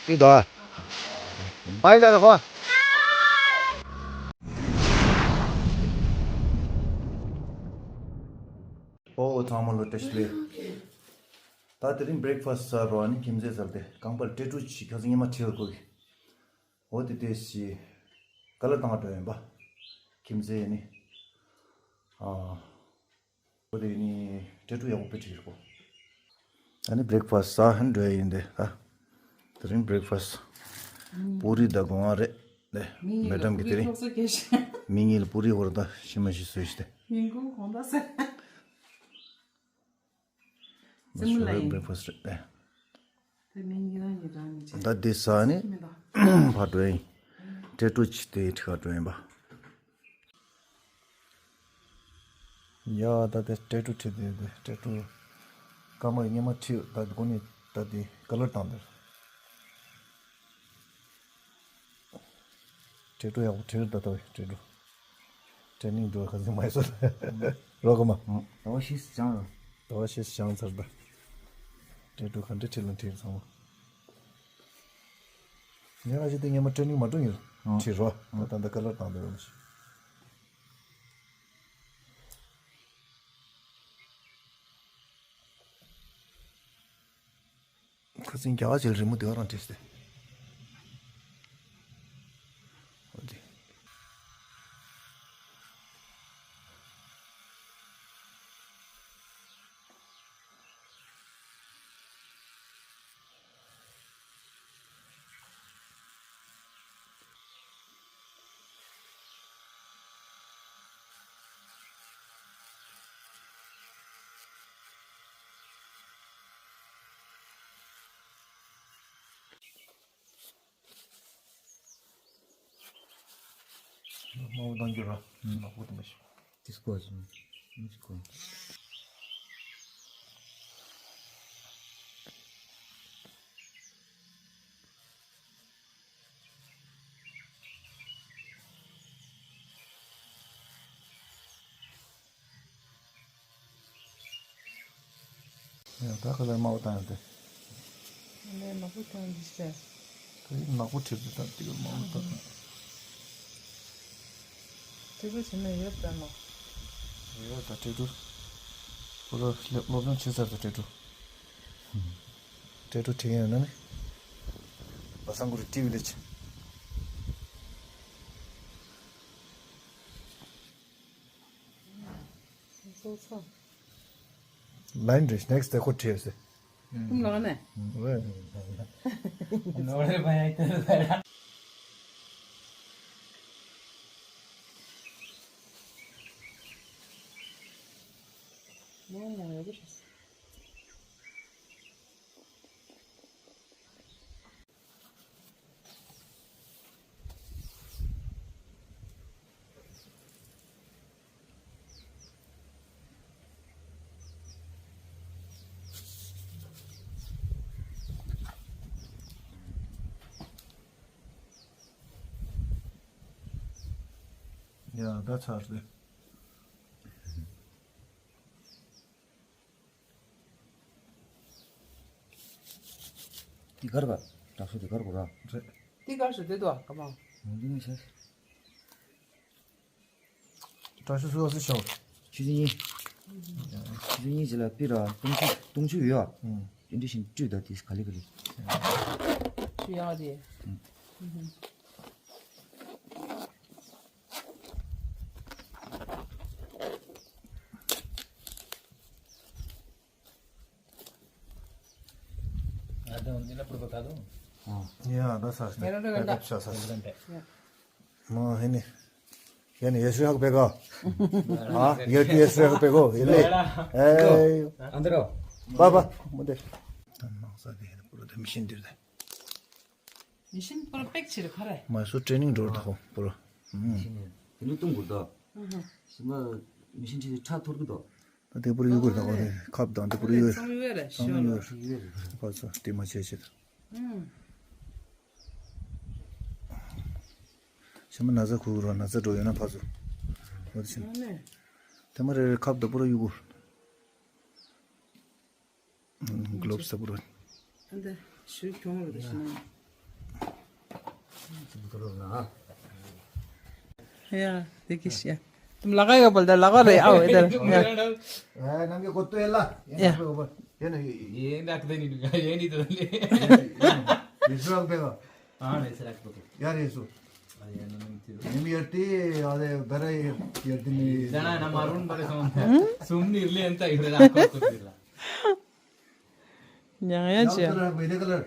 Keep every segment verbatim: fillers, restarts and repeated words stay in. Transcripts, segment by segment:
ཡིན་དོ། མ་ཡིན་ད་ཁོ། ཨོ་ཚང་མ་ལོ་བཀྲ་ཤིས་བདེ་ལེགས། ད་དེ་རིང་བྷི་རེག་ཕ་སི་ཟ་རོགས་ནི་ཁྱིམ་མཚེས་ཟེར་ཏེ་རྐང་པར་སྤྲད་འགྲོ་ཅིག་ཁ་སང་ཉི་མ་ཁྲིད་བར་གོ་གི། འོ་དེ་དེ་ཞིག་ཀ་ལར་བཏང་འགྲོ་ཡིན་པ། ཁྱིམ་མཚེས་ནི། ཨ། འོ་དེ་ནི་སྤྲད་འགྲོ་ཡག་པོ་དཔེ་ཁྲིད་གོ། ཨ་ནི་བྷི་རེག་ཕ་སི་ཟ་ཧན་འགྲོ་ཡིན་དེ་ད། དེ་རིང་བྷི་རེག་ཕ་སི། པུ་རི་དང་སྒོ་ང་རེད། ནས་མེ་ཌམ་གི་དེ་རིང་། མི་ངེས་ལ་པུ་རི་ཧོར་ད་ཤི་མ་ཤི་སོས་ཤི་དེ། མི་མགོ་གོང་ད་ཟེར། སེམས་ལ་ཡིན། བྷི་རེག་ཕ་སི་རེད། དེ་མི་ངེས་རང་ངེས་རང་ངེས་ད་དེ་ཟ་ནི་ཕ་འགྲོ་ཡིན། སྤྲད་འགྲོ་ཅི་དེ་ཁྲི་ཁ་འགྲོ་ཡིན་པ། ཡ་ད་དེ་སྤྲད་འགྲོ་ཁྲིད་དེ་དེ་སྤྲད་འགྲོ། སྐར་མ་ཉི་མ་ཁྲིད་ད་དེ་གོ་ནི་ད་དེ་ཀ་ལར་བཏང་དེ། སྤྲད་འགྲོ་ཡག་པོ་ཁྲིད་ད་ད་སྤྲད་འགྲོ། ཊེ་ནིང་འགྲོ་ཁ་སང་མ་ཡི་སོ། རོགས་མ། ཟླ་བ་ཤིས་སུ་སྦྱངས་རོགས། ཟླ་བ་ཤིས་སུ་སྦྱངས་ཚར་ད། སྤྲད་འགྲོ་ག་འདྲ་ཁྲིད་ལ་ཁྲིད་ཚང་མ། ངས་ཨ་ཅེ་དེ་ངས་མ་ཊེ་ནིང་མ་འགྲོ་ཡིན། ཁྲིད་རོགས། ད་ད་ཀ་ལར་བཏང་འདོད་རོགས། ཁ་སང་རྒྱ་གར་ཅིག་རི་མོ་དེ་ག་རང་བྲིས་ཏེ། འོ་དེ། མ་འོ་དང་འགྱུར་ར། མ་འོ་དང་མ་ཤི། དེ་སྐོར་ཞིག་མི་སྐོར། ཡང་ད་ག་ལ་མ་འོ་བཏང་ཡང་དེ། ནས་ནག་པོ་བཏང་འདི་ཤ། དེ་ནག་པོ་ཁྲིད་དེ་ད་དེ་ག་མ་འོ་བཏང་། ཁྲིད་པ་བྱེད་ན་ཡོད་ད་ནོ། ཡོད་ད་ཁྲིད་དུ། ཁོ་ར་སློབ་སློབ་སྦྱོང་བྱེད་ཚར་ད་ཁྲིད་དུ། ཁྲིད་དུ་ཁྲིད་ཡོད་ན་ནི། བ་སང་གུ་རི་ཏི་བི་ལེ་ཆེ། སོ་སོ། ལ་ཡིན་རེད་ནེག་སི་ཊི་དེ་ཁོ་ཁྲིད་ཟེར། ཀུམ་ལོག་ནས། ཨུམ། ཨོ་ནོར་བ་ཡ་ཏན་ལ། མོ་མོ་ཡོད་པ་རེད། ཡ་ད་ཚར་ཏེ། འདི་གར་ག་དྲག་ཤོས་འདི་གར་གོ་ར། རེད། འདི་གར་ཞུ་དེ་དོ་ག་མ། འདི་ནི་ཤེས། དྲག་ཤོས་སུ་ཡོད་སུ་ཤོག་ཆུ་ཚོད་གཉིས། ཆུ་ཚོད་གཉིས་ཅིག་ལ་པི་ར་སྟོང་ཆུ་སྟོང་ཆུ་ཡོད་ཨ། ཨུམ། དེ་འདྲ་བཞིན་བཀྲུས་ད་དེ་ག་ལེ་ག་ལེ། ཆུ་ཡག་དེ། ཨུམ། ང་དང་འདི་ལ་པུར་པ་ཁ་དོ། ཡ་ད་ས་ས་ཡ་ད་ད་ད་ས་ས་ས། ཡ། མ་ཧེ་ནི། ཡ་ནི་ཡེ་ཤུ་ཧག་པེ་གོ། ཨ་ཡེ་ཤུ་ཡེ་ཤུ་ཧག་པེ་གོ་ཡེ་ལེ། ཨེ། ཨ་འདི་རོ། པ་པ་མོ་དེ། ད་མང་ས་དེ་ཧེ་ནི་པུར་དེ་མི་ཤིན་དེ་རེད། མི་ཤིན་པོ་ར་པེག་ཕྱིར་ཁ་རེ། མ་སུ་ཊེ་ནིང་འགྲོ་ར་ད་ཁོ་པོ་ར། མི་ཤིན་ནི་དེ་ནི་ཏུང་གུར་ད། ཨ་ཧ། ཤི་མ་མི་ཤིན་ཕྱིར་ཁྲ་ཐོར་གི་ད། ད་དེ་པོ་ར་གཡུག་གུར་ད་ཁོ་དེ་ཁབ་དང་དེ་པོ་ར་གཡུག་གུར། ཙོང་ཡུ་ར་ཤོ་ར། ཕ་ཚོ་དེ་མ་བྱེད་བྱེད། ཨུམ། ཤི་མ་ན་ཚ་ཁུ་གུ་ར་ན་ཚ་འགྲོ་ཡོད་ན་ཕ་ཚོ། འོ་དེ་ཕྱིན། ཨ་ནེ། དེ་མ་རེ་རེ་ཁབ་དང་པོ་ར་གཡུག་གུར། གློབ་སི་པུ་ར། ཨ་འདི་ཞུ་གྱོང་རེད་ཤི་ན། ཡ། དེ་གི་ཤ། དུམ་ལ་ག་ཡོད་པ་ལ་ལ་ག་རེ་ཨའོ་ཨེ་ད། ཡ། ཨ་ནམ་གི་གོ་ཏོ་ཡ་ལ། ཡ། ཡ་ན་ཡེ་ན་ཡེ་ན་ཀ་དེ་ནི་ཡེ་ནི་དོ་ལེ། ཡེ་སུ་རག་པེ་ག་ཨ་ནེ་སེ་རག་པེ་ག་ཡ་རེ་སུ། ཨ་ཡ་ན་ནམ་ཏི་རུ། ནི་མི་ཡར་ཏི་ཨ་རེ་བེ་ར་ཡེ་ཡར་ཏི་ནི། ཟ་ན་ན་མ་རུན་བ་རེ་སོང་། སུམ་ནི་ལེན་ཏ་ཡུ་རེ་ལ་ཀོ་ཏོ་ལེ་ལ། ཉང་ཡ་ཅི། ཡ་ཀ་ལར་མེ་དེ་ཀ་ལར།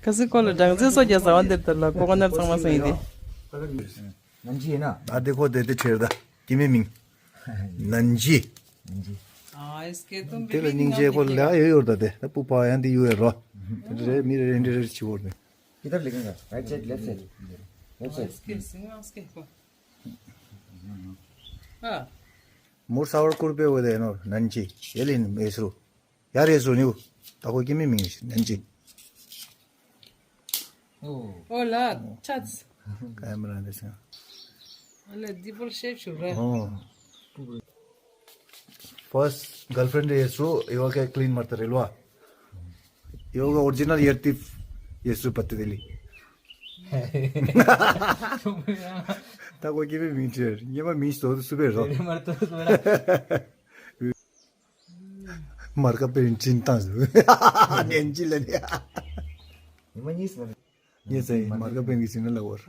ཁ་སི་ཀོ་ལ་སྦྲང་རྩི་སོ་རྒྱ་ཟ་བ་འདིར་དར་ལ་ཀོ་ཀོ་ནར་ཚང་མ་སོང་ཡིན་ཏེ། ནན་ཅི་ཡིན་ན། ཨ་དེ་ཁོ་དེ་དེ་ཁྲེར་ད། ཀི་མེ་མིང་། ནན་ཅི། ནན་ཅི། དེ་ལ་སྙིང་རྗེ་ཁོ་ལ་ཡོད་ཡོད་ད་དེ། ད་སྤུ་པ་ཡང་དེ་ཡོད་ཡོད་རོ། དེ་རེ་མི་རེ་རེ་འདྲེ་རེ་ཆི་བོར་ནས། किधर लिखेगा? Right side, left side? Left side. हाँ। མུར་སའོར་ཀུར་པེ་ཝེ་དེ་ནོར་ནན་ཅི་ཡེ་ལིན་མེ་སུ་ཡ་རེ་སུ་ནིའུ་ད་ཁོ་ཀི་མི་མིང་ནན་ཅི། ཨོ་ལ་ཆ་ཚ། ཀ་མེ་ར་འདི་སང་། ཨ་ལེ་འདི་པོར་ཤེབ་ཤུ་ར། ཨོ། First girlfriend ཡེ་སུ་ཡོ་ག་ཀླིན་མར་ཏ་རེ་ལོ། ཡོ་ག་ཨོ་རི་ཇི་ནལ་ཡར་ཏི་ཡེ་སུ་པ་ཏི་དེ་ལི། ད་ཁོ་ཀི་མི་མིང་ཁྲེར་ཉེ་མ་མིང་སོ་སུ་པེ་རོ། མར་ཀ་པེ་ཅིན་ཏང་སུ། ཉན་ཅི་ལ་ནི། ཉི་མ་གཉིས་མ། ཉེ་སེ་མར་ཀ་པེ་གི་ཅིན་ལ་བོར།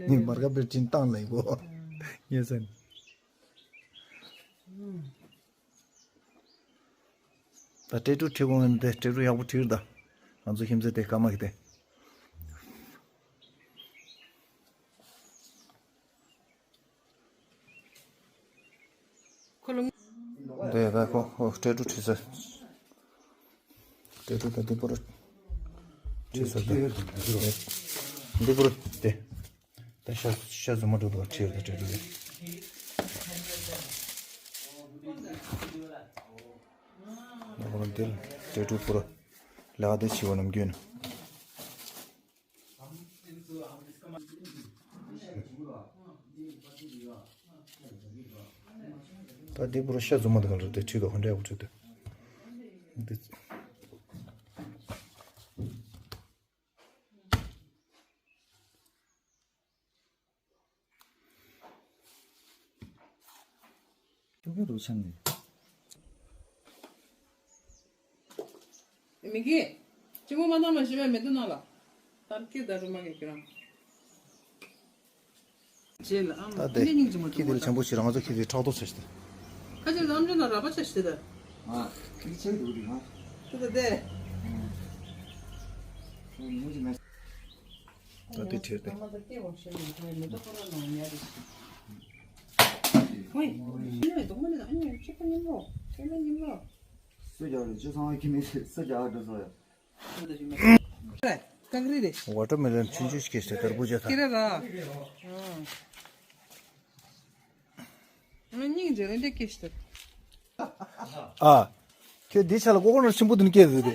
ཉི་མར་ཀ་པེ་ཅིན་ཏང་ལ་བོ། ཉེ་སེ། ད་ཏྲེ་ཀྲུ་ཁྲིད་དགོས་ངན་དེ་ཏྲེ་ཀྲུ་ཡག་པོ་ཁྲིད་ད། ང་ཚོ་ཁྱིམ་མཚེས་དེ་ཀ་མ་གི་དེ། ཁོ་ལོ། དེ་ད་ཁོ་ཁོ་ཏྲེ་ཀྲུ་ཁྲིད་ས། ཏྲེ་ཀྲུ་ད་འདི་པོ་རུ། ཁྲིད་ས་ད། འདི་པོ་རུ་དེ། ད་ཤ་ཤ་ཟུ་མ་འགྲོ་འགྲོ་ཁྲིད་ད་ཏྲེ་ཀྲུ་དེ། ད་ཁོ་ལོ་འདི་ཏྲེ་ཀྲུ་པོ་རུ། ལ་དེ་ཆི་བ་ནམ་རྒྱུན། ད་འདི་པུ་ར་ཤ་ཟུ་མ་དང་ལ་དེ་ཁྲིད་དོ་ཧོན་འདྲ་ཡག་པོ་ཁྲིད་དོ། འདི། ཀྱུ་ཀྱུ་རུ་ཆང་ནི། མི་གི། ཅི་མོ་མ་དང་མ་ཞི་བའི་མེ་དུ་ནང་ལ། ཏར་ཀི་ད་རུ་མ་གི་ཀི་རང་། ཅེ་ལ་ཨམ། ད་དེ། ཨ་ནི་སྙིང་རྗེ་མོ་ཁྱི་དེ་ལ་ཆེན་པོ་ཞིག་རང་ཚོ་ཁྱི་དེ་ཕྲག་དོག་ཆེ་ཞིག་ད། ཁ་ཅིག་ལམ་རིམ་ལ་ར་པ་ཆེ་ཞིག་ད། ཨ། ཁྱི་ཆེ་འདུག་རི་ཧ། ད་ད་དེ། ཨ། ད་དེ་ཁྲེར་ཏེ། ཝ་ཊར་མེ་ལོན་ཆུང་ཆུང་ཞིག་སྐྱེས་ཏེ་དར་པོ་བྱས་ཐལ། ཨ། ཁྱོད་འདི་ཆ་ལ་ཀོ་ཀོ་ནཊ་ཆེན་པོ་དུ་ནི་སྐྱེས་ཟེར་ཏེ།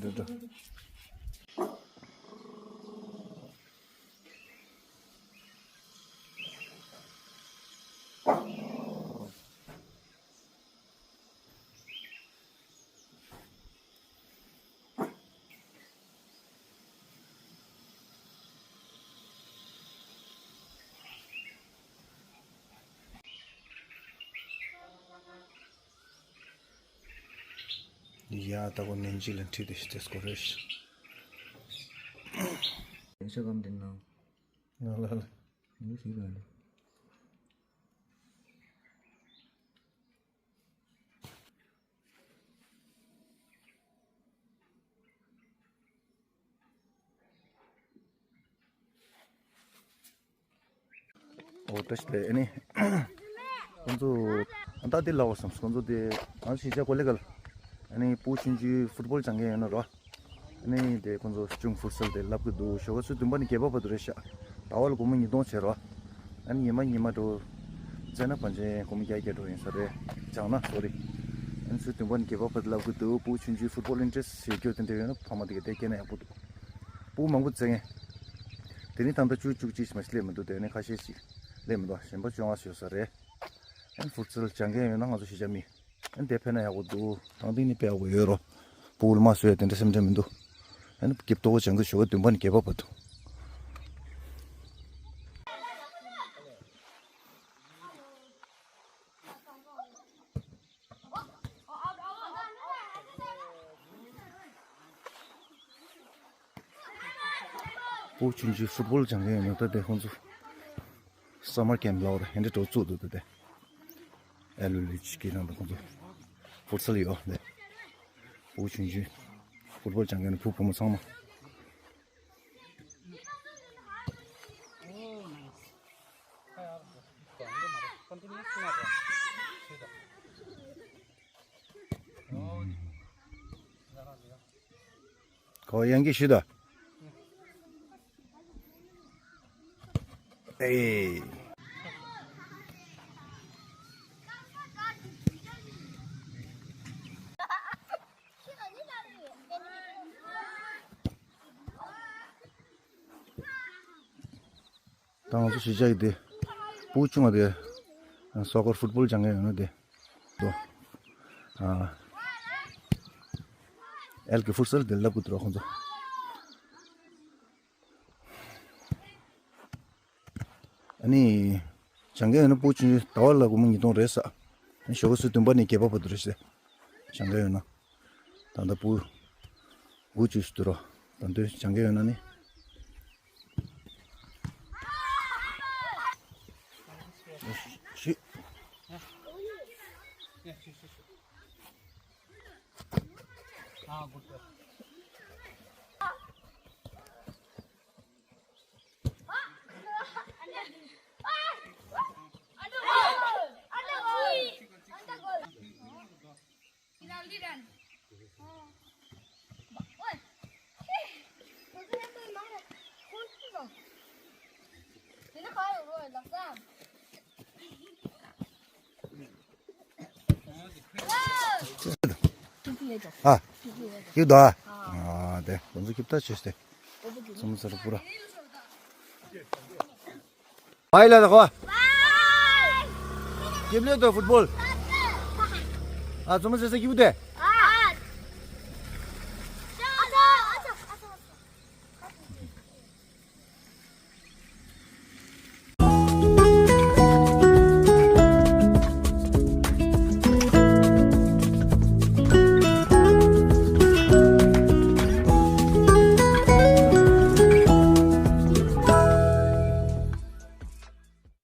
འདི་འདྲ། ཡ་ད་གོ་ནན་ཅི་ལ་ཁྲིད་དེ་ཤི་ཏེ་སྐོར་རེ་ཤི། ཡ་ཤ་གམ་དེ་ན། ང་ལ་ལ། ངས་ཤི་ར་ལ། ཨོ་ཏེ་ཨ་ནི། ཁོང་ཚོ་ཨ་ད་དེ་ལ་བ་སམ་ཁོང་ཚོ་དེ་ང་ཤི་ཆ་ཀོ་ལེ་གལ། ཨ་ནི་བུ་ཆུང་ཆུང་ཕུཊ་བོལ་སྦྱང་མཁན་ཡོད་ན་རོ། ཨ་ནི་དེ་ཁོང་ཚོ་ཅུང་ཕུཊ་སལ་དེ་བསླབ་གི་འདུག་ཞོགས་ཀ་ཚོད་བདུན་པ་ནས་བརྒྱད་པ་བར་དུ་རེད་ཤག་ཟླ་བ་ལ་སྒོར་མོ་ཉིས་སྟོང་བྱས་རོ། ཨ་ནི་ཉི་མ་ཉི་མ་འགྲོ། བཙལ་ན་བར་ཆད་སྒོར་མོ་བརྒྱ་བརྒྱ་འགྲོ་ཡིན་ས་རེད། སྦྱང་ན་སོ་རི། ཨ་ནི་ཚོད་བདུན་པ་ནས་བརྒྱད་པ་བར་དུ་བསླབ་གི་འདུག་བུ་ཆུང་ཆུང་ཕུཊ་བོལ་ཨིན་ཊེ་རེ་སི་ཡོད་རྒྱུ་དེ་འདྲ་ཡོད་ན་ཕ་མ་དེ་ག་དེ་སྐྱེས་ན་ཡག་པོ་འདུག་བུ་མང་པོ་བཙལ་མཁན། དེ་ནི་ད་ལྟ་བཅུ་བཅུ་གཅིག་མ་ཞིག་སླེབས་མི་འདུག་དེ་ནི་ཁ་ཤས་ཤིག་སླེབས་མི་འདུག་གཞན་པ་བཅོ་ལྔ་ཞིག་ཡོད་ས་རེད། ཨ་ནི་ཕུཊ་སལ་སྦྱང་མཁན་ཡོད་ན་ང་ཚོ་ཤི་ཆ་མི། ཨ་ནི་དེ་ཕན་ན་ཡག་པོ་འདུག་དང་ཐིག་ནི་དཔེ་ཡག་པོ་ཡོད་རོ། ཕྲུ་གུ་ལ་མ་བཟོས་ཡ་དེ་འདྲ་སེམས་ཁྲལ་མི་འདུག་ཨ་ནི་སྐྱིད་པོ་ཅང་གི་ཞོགས་པ་བདུན་པ་ནས་བརྒྱད་པ་བར་དུ། ཕྲུ་གུ་ཆུང་ཆུང་ཕུཊ་བོལ་སྦྱང་གི་ཡོད་ན། ད་དེ་ཁོང་ཚོ་སམ་མར་ཀེམ་ལབ་ར་ཧེ་འདྲ་འགྲོ་བཙུགས་འདུག་ད་དེ་ཨེ་ལུ་ལི་ཅི་ཀི་ནང་དུ་ཁོང་ཚོ་ཕུཊ་སལ་ཡོད་དེ། ཕྲུ་གུ་ཆུང་ཆུང་ཕུཊ་བོལ་སྦྱང་གི་ཡོད་ན་བུ་བུ་མོ་ཚང་མ། གོ་ཡང་གི་ཞུ་ད། ཨེ། ད་ང་ཚོ་གཞིས་ཆགས་ཀྱི་དེ་ཕྲུ་གུ་ཆུང་བ་དེ་སོ་ཀར་ཕུཊ་བོལ་སྦྱང་གི་ཡོད་ན་དེ་དོ། ཨ་ཨེལ་གི་ཕུཊ་སལ་དེ་ལབ་གི་འདུག་ར་ཁོང་ཚོ། ཨ་ནི་སྦྱང་གི་ཡོད་ན་ཕྲུ་གུ་ཆུང་ཆུང་ཟླ་བ་ལ་སྒོར་མོ་ཉིས་སྟོང་རེད་ཟེར། ཨ་ནི་ཞོགས་པ་ཆུ་ཚོད་བདུན་པ་ནས་བརྒྱད་པ་བར་དུ་རེད་ཟེར། སྦྱང་གི་ཡོད་ན། ད་ལྟ་ཕྲུ་གུ་དགུ་བཅུ་ཞིག་འདུག་ར། ད་དུང་སྦྱང་གི་ཡོད་ན་ནི། ཤི། ཨ། ཡོད་དོ། ཨ། དེ་ཁོང་ཚོ་ཁྱིམ་ཐག་ཆོད་དེ། ཚོམ་ཚར་པུ་ར། བའི་ལ་དགོ། ཀེབ་ལེ་དོ་ཕུཊ་བོལ། ཨ་ཚོམ་ཚར་ས་ཀྱི་བུ་དེ།